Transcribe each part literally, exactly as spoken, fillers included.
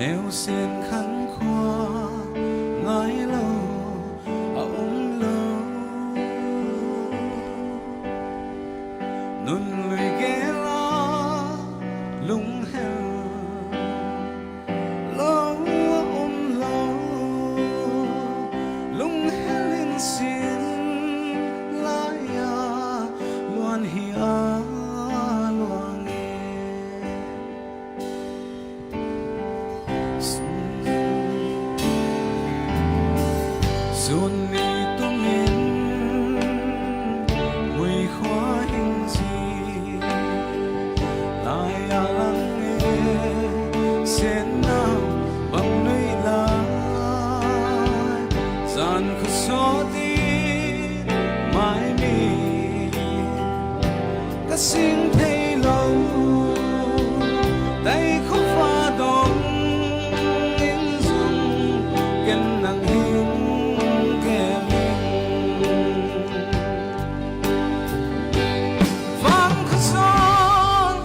Neusen khan khua ngai lo a om lo. Nun lui gel a lunghel lo a om lo. Lunghel in sin lai-a luan hi a luang e. Sun ni tumin muikhua hing ci lai-a lang e, senna bang nuih lai. Zan khusawtin maimi ka sing thei lo. Tei khuafa dong in zong ken nang hing gel ing. Vang khuazawn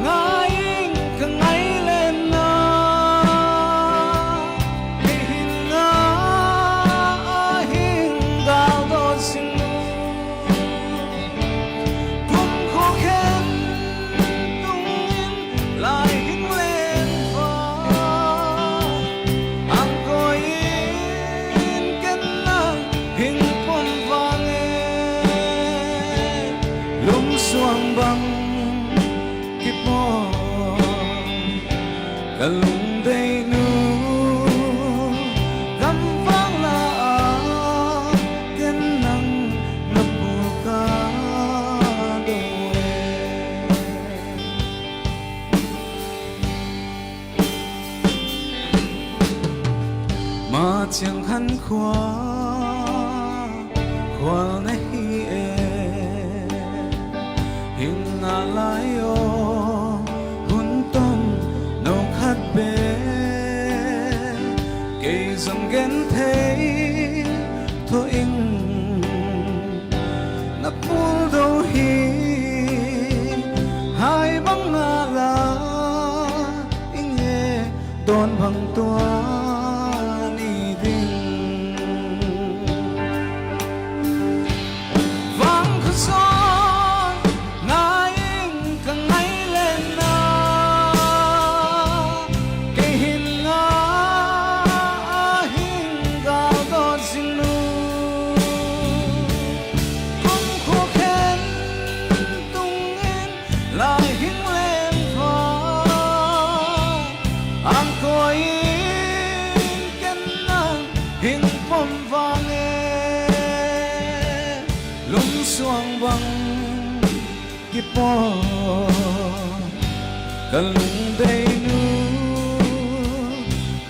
ngai ing ka ngai lenna, kei hin nga a hing galdawt sing lo. Kumkhua khen tungin lai hing len va, angkawi in ken nang hing pom vang e. Lungsuang bang kipawm ka lungdeinu, gamvak la-a ken nang na pulka do e. Ma ciang khan khua khual na hi e. Hing ngah lai aw, hun tom no khat be. Kei zong gen thei thaw ing, na pul do hi. Hai bang ngah la ing e, dawn bang tua ni ding. Vang khuazawn ngai ing ka ngai lenna, kei hin nga a hing galdawt sing lo. Kumkhua khen tungin lai hing len va, angkawi in ken nang hing pom vang e. Lungsuang bang kipawm ka lungdeinu,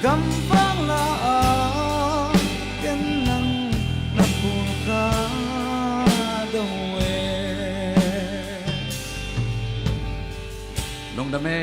gamvak la-a ken nang na pulka do e. Lungdam e.